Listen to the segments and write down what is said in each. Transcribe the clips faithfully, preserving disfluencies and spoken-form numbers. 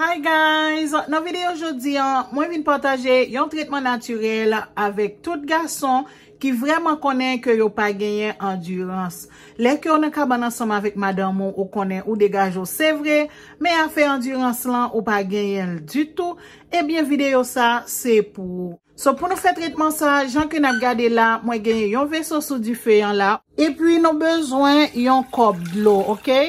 Hi guys, nan videyo jodi a, mwen vin pataje yon tretman natirèl avèk tout gason ki vrèman konnen ke yo pa genyen andirans. Lè ke w nan kabann ansanm avèk madanm ou, ou konnen ou degaje w, se vre, men afè andirans lan, ou pa genyen l ditou, ebyen videyo sa se pou ou. So, pou nou fè tretman sa, jan ke n ap gade la, mwen genyen yon veso sou dife an la. Epi nou bezwen yon kòp dlo, oke?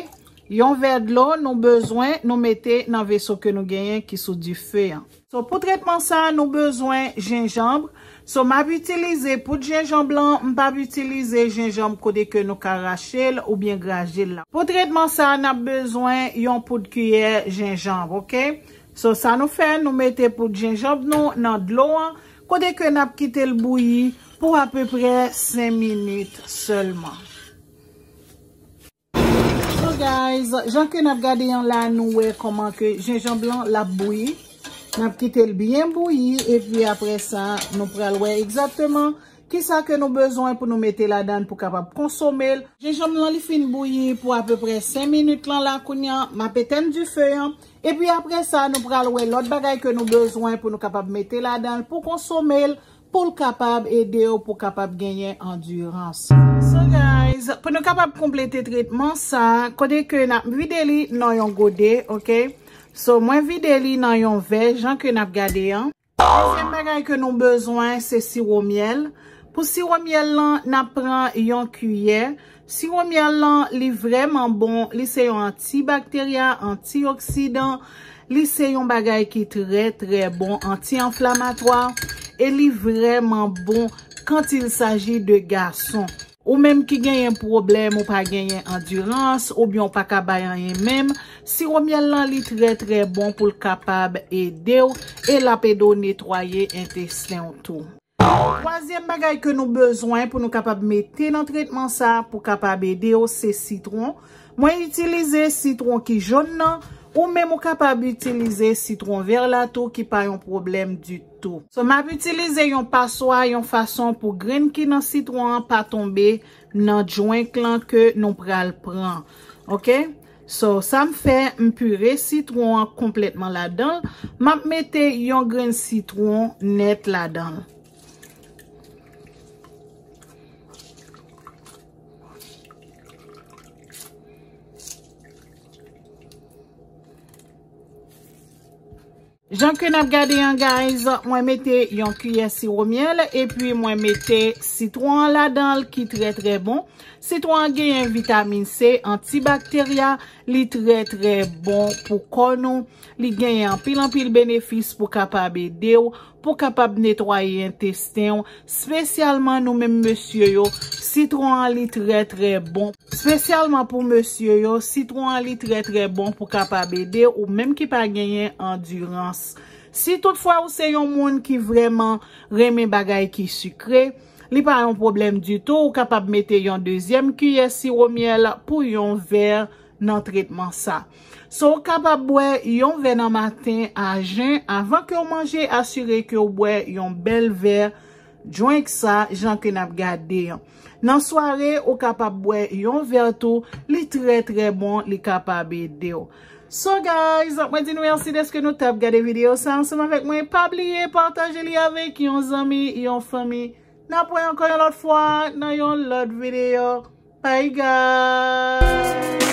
Yon vè dlo nou bezwen nou mete nan veso ke nou genyen ki sou dife an. So, pou tretman sa, nou bezwen jenjanm. So, m ap itilize poud jenjanm lan, m p ap itilize jenjanm kote ke nou ka rache l oubyen graje l la. Pou tretman sa, n ap bezwen yon poud kiyè jenjanm, oke? So, sa nou fè, nou mete poud jenjanm nou nan dlo an, kote ke n ap kite l bouyi pou apeprè senk minit sèlman. So guys, jan ke n ap gade an la, nou wè kòman ke jenjanm lan l ap bouyi. N ap kite l byen bouyi, epi apre sa, nou pral wè egzakteman kisa ke nou bezwen pou nou mete ladan l pou kapab konsome l. Jenjanm lan li fin bouyi pou apeprè senk minit lan la kounye a, m ap etenn dife an. Epi apre sa, nou pral wè lòt bagay ke nou bezwen pou nou kapab mete ladan l pou konsome l, pou l kapab ede w pou kapab genyen andirans. So guys, pou nou kapab konplete tretman sa, kote ke n ap vide li nan yon gode, oke? So, mwen vide li nan yon vè, jan ke n ap gade an. Dezyèm bagay ke nou bezwen, se siwo myèl. Pou siwo myèl lan, n ap pran yon kiyè. Siwo myèl lan, li vrèman bon. Li se yon antibakterya, antioksidan. Li se yon bagay ki trè, trè bon, anti-anflamatwa. E li vrèman bon quand il s'agit de gason. Ou menm ki genyen pwoblèm, ou pa genyen andirans, oubyen ou pa ka bay anyen menm, siwo myèl lan li trè, trè bon pou l kapab ede w, e l ap ede w netwaye entesten w tou. Twazyèm bagay ke nou bezwen pou nou kapab mete nan tretman sa pou kapab ede w, se sitwon. Mwen itilize sitwon ki jòn nan, ou menm ou kapab itilize sitwon vè la tou ki pa yon pwoblèm ditou. So, m ap itilize yon paswa, yon fason pou grenn ki nan sitwon an pa tonbe nan dwenk lan ke nou pral pran. Oke? So, sa m fè, m pire sitwon an konplètman ladan l. M ap mete yon grenn sitwon nèt ladan l. Jan ke n ap gade an, guys, mwen mete yon kiyè siwo myèl, epi mwen mete sitwon an ladan l ki trè, trè bon. Sitwon an genyen vitamin C, antibakterya, li trè, trè bon pou kò nou. Li genyen anpil, anpil benefis pou kapab ede w, pou kapab netwaye entesten w, espesyalman nou menm mesye yo, sitwon an li trè, trè bon. Espesyalman pou mesye yo, sitwon an li trè, trè bon pou kapab ede ou menm ki pa genyen andirans. Si toutfwa ou se yon moun ki vrèman renmen bagay ki sikre, li pa yon pwoblèm ditou, ou kapab mete yon dezyèm kiyè siwo myèl pou yon vè nan tretman sa. So, ou kapab bwè yon vè nan maten a jen, avan ke w manje, asire ke w bwè yon bèl vè dwenk sa, jan ke n ap gade an. Nan sware, ou kapab bwè yon vè tou, li trè, trè bon, li kapab ede w. So, guys, mwen di nou mèsi dèske nou t ap gade videyo sa ansanm avèk mwen. Pa bliye pataje li avèk yon zanmi, yon fanmi. N ap wè ankò yon lòt fwa nan yon lòt videyo. Bye, guys!